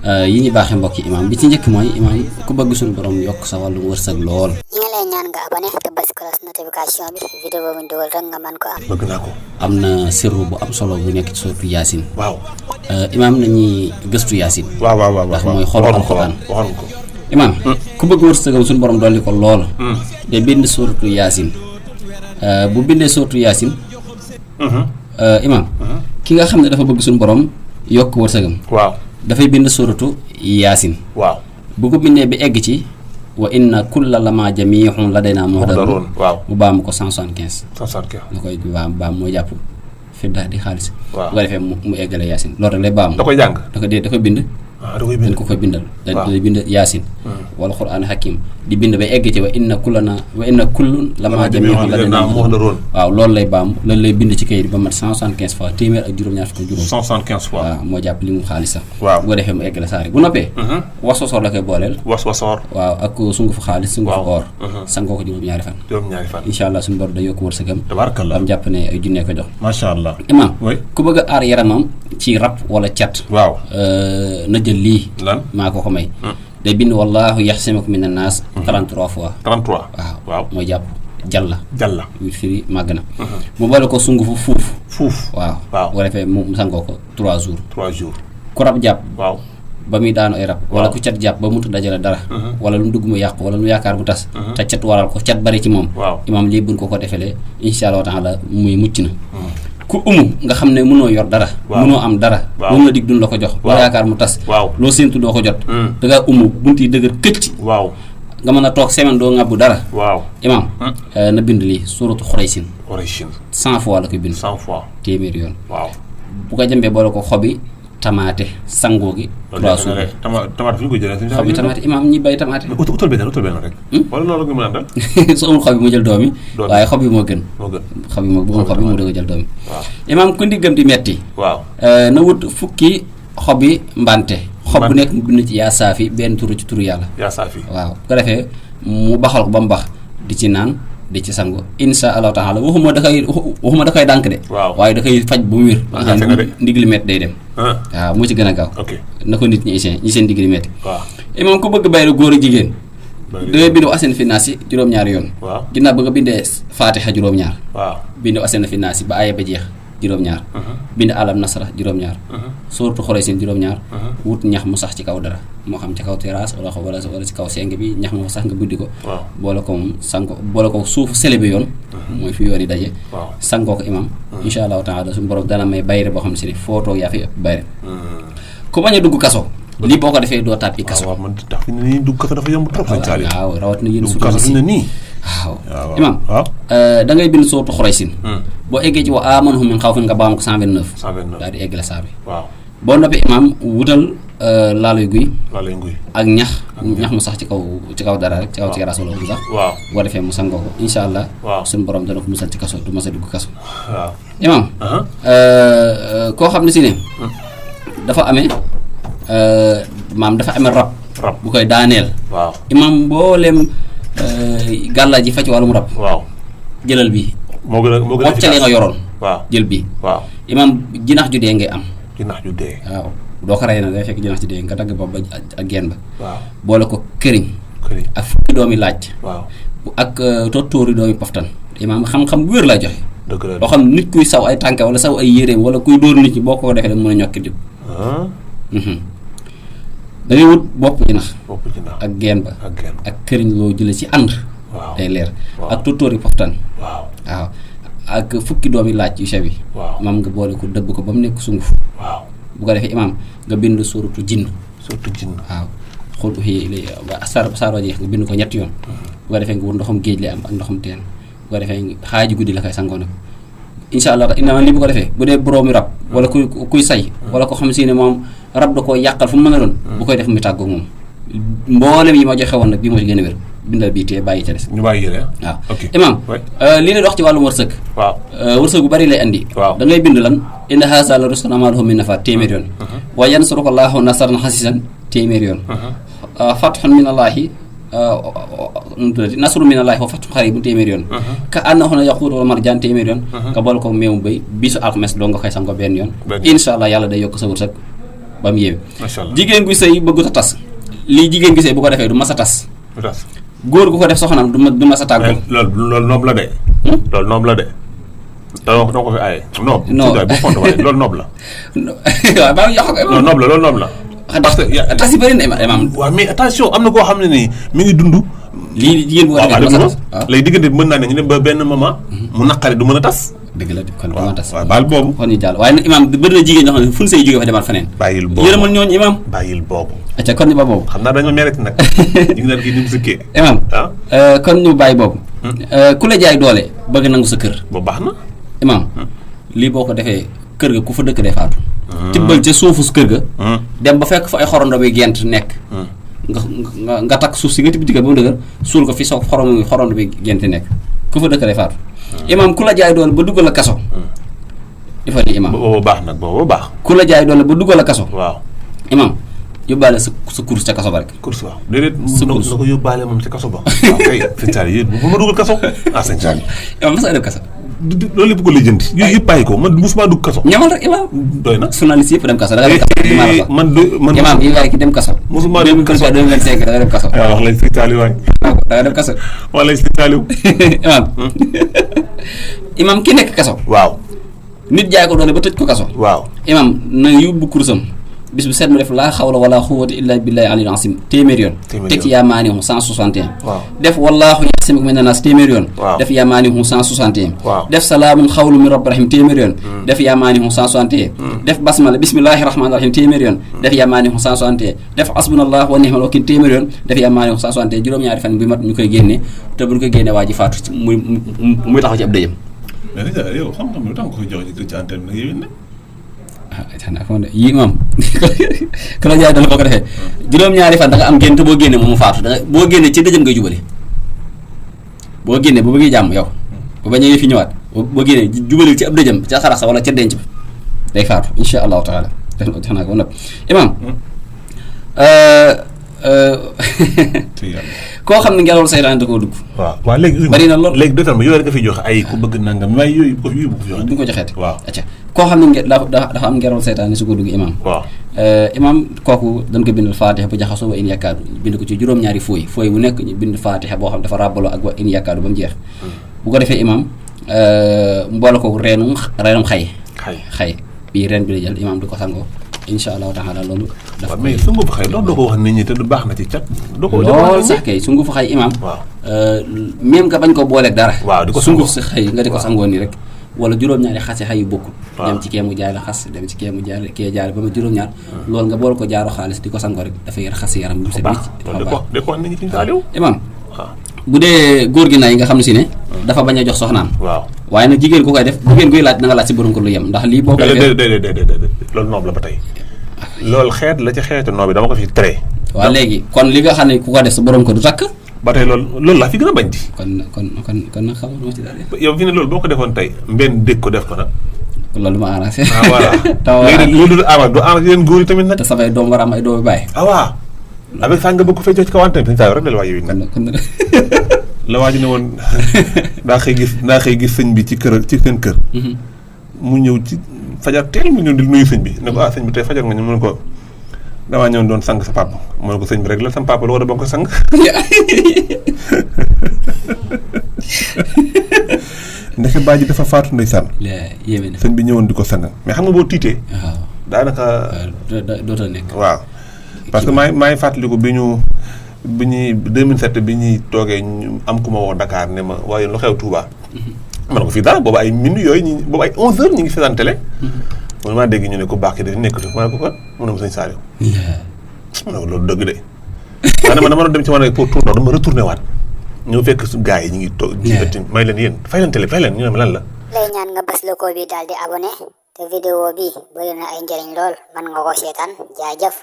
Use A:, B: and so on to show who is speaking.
A: yi ñi baaxee mbokk yi imaam bi ci njëkk mooy imaam ku bëgg suñu borom yokk sa wàllu wërsëg lool.
B: ñi ngi lay ñaan nga abonné te bës cloche notification bi vidéo bu ñu dugal rek nga mën ko am.
C: bëgg naa ko.
A: am na sirru bu am solo bu nekk ci sourate Yaasin.
C: waaw.
A: imaam nañuy gëstu Yaasin.
C: waaw
A: ndax mooy xolu alxuraan.
C: waxoon ko.
A: imaam ku bëgg wërsëgam suñu borom dolli ko lool. de bind sourate Yaasin. bu bindee sourate Yaasin. imaam ki nga xam ne dafa bëgg suñu borom yokk wërsëgam.
C: waaw.
A: dafay bind suratu Yaasin.
C: waaw.
A: bu ko bindee bi egg ci wa inna kulla lama jamiihun ladaynaa muhdaruun.
C: waaw.
A: mu baamu ko 175.
C: 175.
A: la koy baam mooy jàpp fidda di xaalis.
C: waaw.
A: bu ko defee mu eggale Yaasin loolu rek lay baamu.
C: da koy jàng.
A: da koy bind.
C: da koy bind
A: dañ ko koy bindal.
C: waaw
A: dañ bind Yaasin. wala Qur'aan hakim di bind ba egg ci wa inna kullun lama jamiihun ladaynaa muhdaruun. waaw loolu lay baam loolu lay bind ci kayit ba mat 175 fois téeméer ak juróom-ñaar fukk juróom.
C: 175 fois.
A: waaw moo jàpp li mu xaalis sax.
C: waaw.
A: bu ko defee mu eggale saari bu noppee. wasosoor la koy booleel.
C: wasoor.
A: waaw ak sungufu xaalis sungufu
C: waaw.
A: or. sangoo ko juróom-ñaari fan.
C: juróom-ñaari fan.
A: incha allah suñu bor da yokk wërsëgam.
C: tabaarakallah.
A: am jàpp ne ay junne ko jox.
C: macha allah.
A: imaam
C: oui.
A: ku bëgg a aar yaramam ci rab wala cat.
C: waaw.
A: na jël lii.
C: lan.
A: maa ko may. day bind wallaahu yaxsimuka mina naas. 33 fois.
C: 33.
A: waaw
C: waaw.
A: mooy jàpp jàlla.
C: jàlla.
A: yu firi màgg na. mu boole ko sungufu fuuf.
C: fuuf.
A: waaw.
C: waaw.
A: bu ko defee mu sangoo ko 3 jours.
C: 3 jours.
A: ku rab jàpp.
C: waaw.
A: ba muy daanu ay rab. wala
C: waaw.
A: ku cat jàpp ba mu dajale dara. wala lu mu dugg mu yàqu wala lu yaakaar bu tas. te cat waral ko cat bari ci moom.
C: waaw.
A: imaam lii buñ ko defelee incha allah taala muy mucc na. ku nga xam ne mënoo yor dara.
C: waaw.
A: mënoo am dara.
C: waaw.
A: moom la dig duñ la ko jox.
C: waaw.
A: wala yaakaar mu tas.
C: waaw.
A: loo séentu doo ko jot. da ngaa bunt yi dëgër këcc.
C: waaw.
A: nga mën a toog semaine doo ŋàbbu dara.
C: waaw.
A: imaam na bind lii suuratu Xuraysin
C: origine.
A: 100 fois la koy bind.
C: 100 fois.
A: téeméeri yoon.
C: waaw.
A: bu ko jëmbee boole ko xobi tamaate sangoo gi. 3 jours.
C: tamaate fi ñu ko jëlee.
A: xobi tamaate imaam ñi bay tamaate.
C: utal benn rek. wala loolu nga mën a dal.
A: su amul xob yi mu jël doom yi.
C: doom yi.
A: waaye xob yi moo gën.
C: moo gën.
A: xob yi moo bu amul xob yi mu dëgg jël doom yi.
C: waaw.
A: imaam ku ndiggam di metti
C: waaw.
A: na wut fukki xob yi mbante. xob bu nekk mu bind ci yaa saafi benn turu ci turu yàlla.
C: yaa saafi.
A: waaw bu ko defee mu baxal ko ba mu bax di ci naan di ci sangu insha allahu taala waxuma da koy dànk de.
C: waaw.
A: waaye da koy faj bu mu wér.
C: ah jafe nga de.
A: ndigli metti day dem. waaw moo ci gën a gaaw.
C: ok.
A: na ko nit ñi seen ndigli metti.
C: waaw.
A: imaam ku bëgg bayru góor ak jigéen. da ngay bind asen finnaasi juróom-ñaari yoon.
C: waaw.
A: ginnaaw ba nga bindee faatixa juróom-ñaar.
C: waaw.
A: bind asen finnaasi ba aaya ba jeex juróom-ñaar. bind alam nasara juróom-ñaar. suuratu Xuraysin juróom-ñaar. wut ñax mu sax ci kaw dara moo xam ci kaw terrasse wala ci kaw seng bi ñax mu sax nga buddi ko.
C: waaw.
A: boole ko moom boole ko suufu sele bi yoon. mooy fi yoon yi daje.
C: waaw.
A: sangoo ko imam. incha allahu taala suñu borom dana may bayre boo xam si ne foo toog yaa fi ëpp bayre. ku bañ a dugg kaso. lii boo ko defee doo tàppi kaso.
C: waaw man tax fi ne nii dugg kaso dafa yomb trop.
A: waaw rawatina yéen
C: dugg kaso fi ne nii.
A: waaw imam
C: waaw.
A: da ngay bind suuratu Xuraysin. boo eggee ci wa aamanahum min xawfin nga baam ko 129.
C: 129.
A: daal di egg la saa bi.
C: waaw.
A: boo noppee imam wutal laaluy guy
C: laa lay nguy.
A: ak ñax mu sax ci kaw dara rek ci kaw terrasse wala mu sax.
C: waaw.
A: boo defee mu sangoo ko incha allah.
C: waaw.
A: suñu borom dana ko musal ci kaso du mas a dugg kaso.
C: waaw.
A: imam koo xam ne si ne dafa amee dafa amee rab.
C: rab.
A: bu koy daaneel.
C: waaw.
A: imam mbooleem gàllaaj ji faj wàllum rab.
C: waaw.
A: jëlal bi
C: moo gën a
A: woccalee nga yoroon.
C: waaw.
A: jël bi
C: waaw.
A: imam jinax ju dee ngay am.
C: jinax ju dee.
A: waaw doo ko rey na day fekk jinax ju dee nga dagg bopp ba ak genn ba.
C: waaw.
A: boole ko këriñ.
C: këriñ.
A: ak fukki doomi laaj.
C: waaw.
A: ak tóori doomi poftan. imaam xam-xam bu wér laa joxe.
C: dëgg la.
A: loo xam nit kuy saw ay tànka wala saw ay yéreem wala kuy dóor nit ñi boo ko defee da mën a ñokki dib. da ngay wut bopp jinax.
C: bopp jinax.
A: ak genn ba.
C: ak genn.
A: ak këriñ loo jële ci ànd.
C: waaw.
A: day leer.
C: waaw.
A: ak tóori poftan.
C: waaw.
A: waaw ak fukki doomi laaj yu sew yi.
C: waaw.
A: imaam nga boole ko dëbb ko ba mu nekk sunguf.
C: waaw.
A: bu ko defee imaam nga bind suuratu jinn.
C: surtout jinn.
A: waaw xool saaroo jeex nga bind ko ñetti yoon. bu ko defee nga wut ndoxam géej li am ak ndoxam teen bu ko defee xaaju guddi la koy sangoo nag incha allah inna li bu ko defee bu dee boroomi rab wala kuy say wala ko xam si ne moom rab da koo yàqal fu mu mën a doon bu koy def mu tàggoog moom mboolem yi ma joxe woon nag bii moo ci gën a wér bindal bii tee bàyyi ca des.
C: ñu bàyyi yére.
A: waaw
C: ok
A: imaam
C: oui.
A: li leen wax ci wàllum wërsëg.
C: waaw.
A: wërsëg bu bari lay andi.
C: waaw.
A: da ngay bind lan inna haazaa la rizqunaa maa lahu min nafaad téeméer yoon. wa yansuruka llaahu nasran xasiisan téeméer yoon. fathun minallaahi nasru minallaahi wa fathun qariibun téeméer yoon. ka annahu yaquutu wal marjaan téeméer yoon. nga boole ko meewu béy bisu alxames doo nga koy sangoo benn yoon. incha allah yàlla day yokk sa wërsëg ba mu yéeme.
C: macha allah
A: jigéen guy sëy bëggut a tas lii jigéen gi sëy bu ko defee du mas a tas.
C: lu tax
A: góor gu ko def soxnaam du mas a tàggoo.
C: loolu noob la de. loolu noob la de. doo ko fi aaye. noob.
A: non
C: bu fond waaye loolu noob la.
A: waaw maa ngi yokk ak
C: non noob la loolu noob la.
A: parce que tas yi bëri na imam.
C: waaw mais attention am na koo xam ne nii mi ngi dund.
A: lii jigéen bu ko defee du mas a tas. waaw
C: léegi diggante bi mën naa ne ñu dem ba benn moment. mu naqari du mën a tas.
A: dëgg la kon du ma tas.
C: waaw baal boobu.
A: kon ñu jàll waaye nag imam bëri na jigéen ñoo xam ne fu ñu say jógee fa demaat feneen.
C: bàyyil boobu
A: yërëmal ñooñu imam.
C: bàyyil boobu.
A: acca kon ñu ba boobu.
C: xam naa dañoo mérite nag. ñu ngi naan kii ni mu sëkkee.
A: imam
C: ah
A: kon ñu bàyyi boobu. ku la jaay doole bëgg nangu sa kër.
C: boobu baax na.
A: imam lii boo ko defee kër ga ku fa dëkk day faatu. tibbal ca suufu kër ga. dem ba fekk fa ay xorondo bi gent nekk. nga takk suuf si nga tibb ci kër ba mu dëgër suul ko fi sa xorondo bi gent nekk ku fa dëkk day faatu. imam ku la jaay doole ba duggal la kaso. dafa li imam
C: boobu baax nag boobu baax.
A: ku la jaay doole ba duggal la kaso.
C: waaw
A: imam yóbbaale sa course ca kaso ba rek.
C: course waaw déedéet.
A: sa course
C: na ko yóbbaale moom ci kaso ba. waaw kay sëñ Saliou yéen bu ma dugal kaso. ah sëñ Saliou.
A: imam mas a def kaso.
C: loolu lépp ko lijjanti. yooyu yëpp bàyyi ko man musuma dugg kaso.
A: ñamal rek imam.
C: doy na.
A: journaliste yëpp dem kaso da nga dem kaso.
C: man
A: imam yi waaye ki dem kaso.
C: musuma dem kaso
A: 2025 da nga dem kaso.
C: waaw wax lañ sëñ Saliou waay.
A: da nga dem kaso.
C: wax lañ sëñ Saliou.
A: imam imam ki nekk kaso.
C: waaw.
A: nit jaay ko doole ba tëj ko kaso.
C: waaw.
A: imam na yóbbu kursam bis bu seet mu def laa xawla wala xuwwata illa billahi alil asim téeméer yoon. teg ci yaa maanihu 161.
C: waaw
A: def wallaahu yaxsimuka mina naas téeméer yoon.
C: waaw
A: def yaa maanihu 161.
C: waaw
A: def salaamun xawlu min rabbi rahim téeméer yoon. def yaa maanihu 161. def basmala bismillahi rahmaani rahim téeméer yoon. def yaa maanihu 161. def asbunallahu wa ni'mal wakiil téeméer yoon. def yaa maanihu 161 juróom-ñaari fan bi mat ñu koy génne te bu ñu koy génne waa ji faatu ci muy taxaw ci ab dëjëm.
C: mais nag yow xam-xam lu tax nga koy jox ci antenne bi nag
A: xanaa ko de yii moom ku la jaay dala boo ko defee juróom-ñaari fan da nga am génn te boo génnee moom mu faatu da nga boo génnee ci dëjëm ngay jubale boo génnee bu bëggee jàmm yow bu bañee fi ñëwaat boo génnee jubalil ci ab dëjëm ca xarax sa wala ca denc ba day faatu insha allahu taala def naa ko ba noppi imam koo xam ne ngelaw saytaan da koo dugg.
C: waaw léegi.
A: bari na lool
C: léegi dotal ma yooyu rek nga fi joxe ay ku bëgg nangam waaye yooyu bu ko joxe.
A: du ko joxeeti.
C: waaw
A: acca koo xam ne dafa am ngelaw saytaan su ko dugg imam.
C: waaw
A: imam kooku dañ ko bindal faatiha bu jaxasoo wa in yakkaadu bind ko ci juróom-ñaari fooy bu nekk ñu bind faatiha boo xam dafa ràbbaloo ak wa in yakkaadu ba mu jeex. bu ko defee imam mboole ko reenum xay. bii reen bi la jël imam di ko sangoo. incha allahu taala loolu.
C: dafa mais sungufu xay loolu doo ko wax nit ñi te du baax na ci cat. doo ko
A: lool sax kay sungufu xay imam.
C: waaw
A: même nga bañ ko booleeg dara.
C: waaw di ko
A: sunguf si xay nga di ko sangoo nii rek. wala juróom-ñaari xase xay yu bokkul.
C: waaw
A: dem ci kee mu jaay la xas dem ci kee mu jaay la kee jaay la ba ma juróom-ñaar. loolu nga boole ko jaaro xaalis di ko sangoo rek dafay raxas yaram bi.
C: dafa baax loolu de ko wax nit ñi ci Saliou.
A: imam
C: waaw
A: bu dee góor gi nay nga xam ne si ne. dafa bañ a jox soxnaam.
C: waaw
A: waaye nag jigéen ku koy def jigéen kuy laaj na nga laaj si borom ko lu yem ndax lii boo ko defee
C: déedéet loolu noob la ba tey loolu xeet la ci xeetu noob bi dama ko fi tere.
A: waaw léegi kon li nga xam ne ku ko def sa borom ko du takk.
C: ba tey loolu laa fi gën a bañ di.
A: kon nag xamal ma ci daal
C: yow fi ne loolu boo ko defoon tey mbenn dégg ko def ko nag.
A: loolu ma arrangé.
C: ah voilà léegi nag loolu du arrangé du arrangé yéen góor yi tamit nag.
A: te samay doom war a am ay doomu baay.
C: ah waaw avec ça nga bëgg ko fay jox ci kawante bi saa rek la waa yow nag. la waa ji ne woon daa xëy gis sëñ bi ci seen kër. mu ñëw ci fajar teel mu ñëw di nuyu sëñ bi ne ko sëñ bi tey fajar nga ñu mu ne ko damaa ñëw doon sang sa papa mu ne ko sëñ bi rek la sama papa lu war a ba ko sang. ndeke baa ji dafa faatu ndeysaan.
A: yéeme na
C: sëñ bi ñëwoon di ko sang mais xam nga boo tiitee.
A: waaw
C: daanaka.
A: dootoo nekk.
C: waaw parce que maa ngi fàttaliku bi ñuy 2007 bi ñuy toogee ñu am ku ma woo Dakar ne ma waaye lu xew Touba. ma ne ko fii dara boobu ay minutes yooyu boobu ay 11h ñu ngi fi daan télé. man maa dégg ñu ne ku baax ki dafa nekk ma ne ko kon mu ne ma sëñ Saliou. ma ne ko loolu dëgg de. maanaam dama doon dem ci wane pour tour dama retourné waat ñëw fekk su gars yi ñu ngi toog. may leen yéen fay leen télé fay leen ñu ne ma lan la.
B: lay ñaan nga bës loko bi daal di abonné te vidéo bi bëri na ay njëriñ lool mën nga ko seetaan jaajëf.